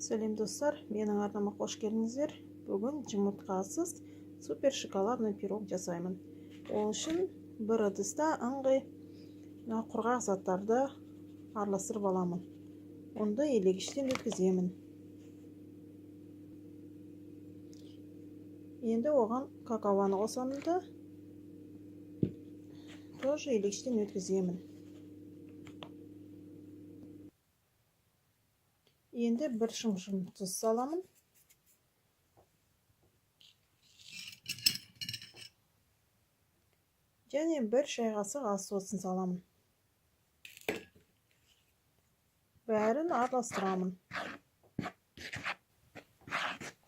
Сәлем, достар, менің арнама қош келдіңіздер. Бүгін жұмыртқасыз супер шоколадный пирог жасаймын. Ол үшін бір ыдыста ыңғай құрғақ заттарды араластырып аламын. Онды елегіштен өткіземін. Енді оған какаоны қосамын да, тоже елегіштен өткіземін. Енді бір шымшым тұз саламын. Және бір шай қасық ас сосын саламын. Бәрін араластырамын.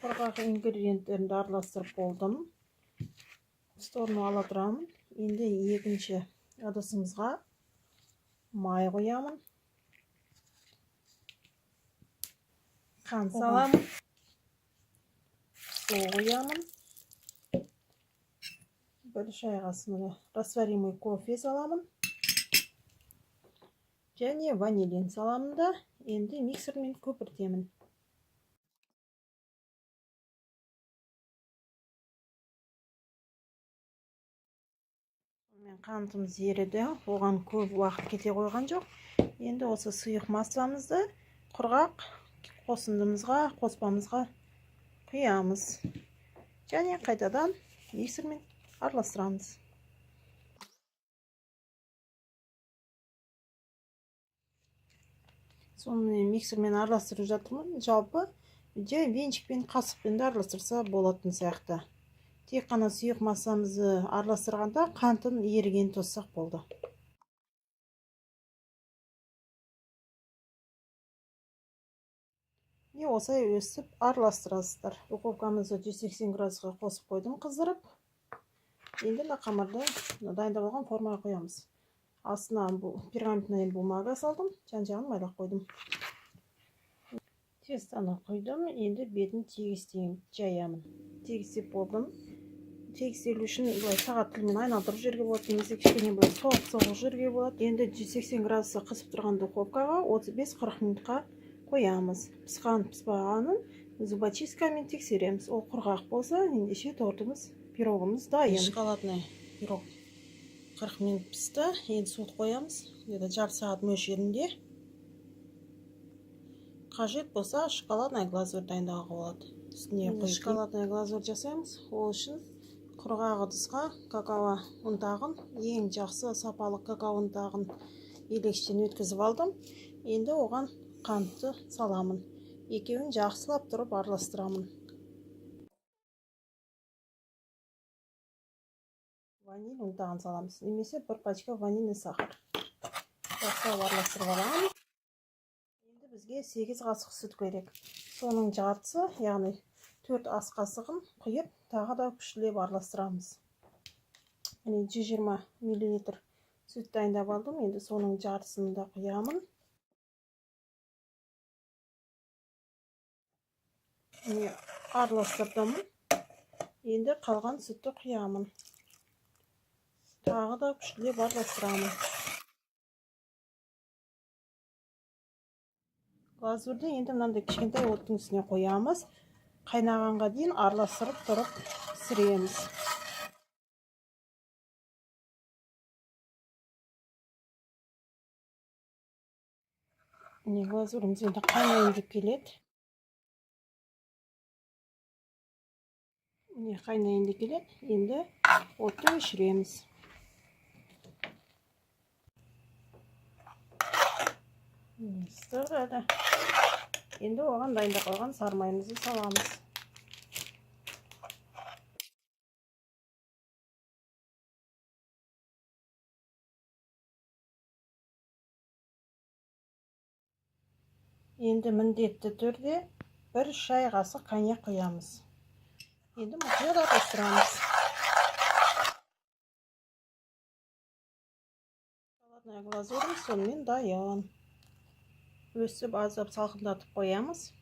Құрғақ ингредиенттерді араластырып болдым. В сторону ала тұрамын. Енді екінші ыдысымызға май құямын. Қант саламын. Су құямын. Бір шай қасығы растворимый кофе саламын. Және ванилин саламын да, енді миксермен көпіртемін. Сонымен қантымыз еріді, оған көп уақыт кете қойған жоқ. Енді осы сұйық массамызды құрғақ қосындымызға, қоспамызға құямыз. Және қайтадан миксермен араластырамыз. Сонымен миксермен араластырып жатырмын. Жалпы жай венчикпен, қасықпен де араластырса болатын сияқты. Тек қана сұйық массамызды араластырғанда қантын ерігенін тоссақ болды. Міне осылай өстіп араластырасыздар. Духовкамызды 180 градусқа қосып қойдым қыздырып. Енді мына қамырды дайындап алған формаға қоямыз. Астына бұл пергаментный бумага салдым, жан-жағын майлап қойдым. Тестаны құйдым, енді бетін тегістеймін, жаямын. Тегістеп болдым. Тегістелу үшін былай сағат тілімен айналдырып жіберуге болады, немесе кішкене былай соғып-соғып жіберуге болады. Енді 180 градуста қызып тұрған духовкаға 35-40 минутқа қоямыз. Пысқан пыспағанын зубочисткамен тексереміз. Ол құрғақ болса, ендеше тортымыз, пирогымыз дайын. Шоколадный пирог 40 минут пісті. Енді суытып қоямыз. Где-то жарты сағат мөлшерінде. Қажет болса, шоколадная глазурь дайындауға болады. Үстіне құйып шоколадная глазурь жасаймыз. Ол үшін құрғақ ыдысқа какао ұнтағын, ең жақсы сапалы какао ұнтағын елегіштен өткізіп алдым. Енді оған қантты саламын. Екеуін жақсылап тұрып араластырамын. Ваниль ұнтағын саламыз, немесе бір пачка ванильный сахар. Жақсылап араластырып аламыз. Енді бізге 8 қасық сүт керек. Соның жартысы, яғни 4 ас қасығын құйып, тағы да күштілеп араластырамыз. Міне 120 миллилитр сүт дайындап алдым. Енді соның жартысын да құямын. Міне араластырдым. Енді қалған сүтті құямын. Тағы да күштілеп араластырамын. Глазурді енді мынандай кішкентай оттың үстіне қоямыз. Қайнағанға дейін араластырып тұрып пісіреміз. Міне глазуріміз енді қайнайын деп келеді. Міне қайнайын деп келеді. Енді отты өшіреміз. Ыстық әлі. Енді оған дайындап қойған сары майымызды саламыз. Енді міндетті түрде бір шай қасық коньяк құямыз. Енді мұқият араластырамыз. Шоколадная глазурь сонымен дайын. Өсіп аздап салқындатып қоямыз.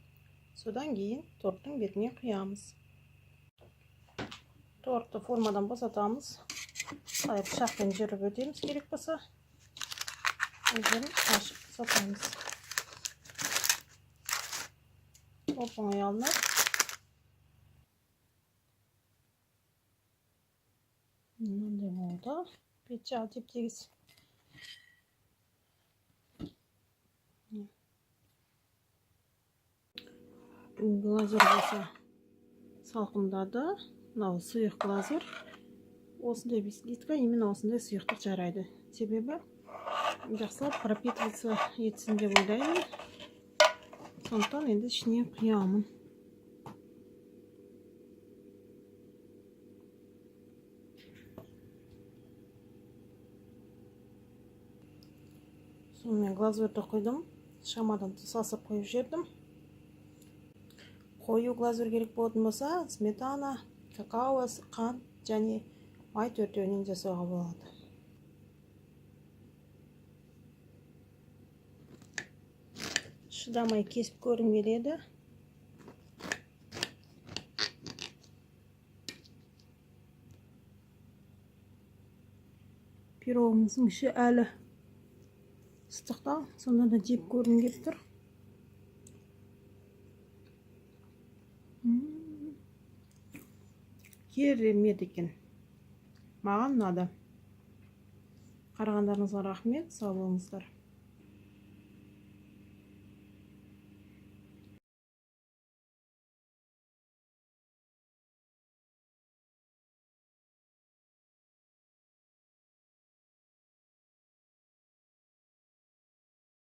Содан кейін торттың бетіне құямыз. Тортты формадан босатамыз. Былай пышақпен жүріп өтеміз керек болса. Өздерін ашып босатамыз. Оп оңай алынады. Мынандай болды. Бет жағы теп тегіс. Глазурь болса салқындады. Мынау сұйық глазурь. Осындай бисквитқа именно осындай сұйықтық жарайды. Себебі жақсылап пропитываться етсін деп ойлаймын. Сондықтан енді ішіне құямын. Сонымен, глазурьді құйдым. Шамадан тыс асып құйып жібердім. Қою глазурь керек болатын болса, сметана, какао, қант және май, төртеуінен жасауға болады. Шыдамай кесіп көргім келеді. Пирогымыздың іші әлі ыстықтау, сонда да жеп көргім келіп тұр. Керемет екен, маған ұнады. Қарағандарыңызға рахмет, сау болыңыздар.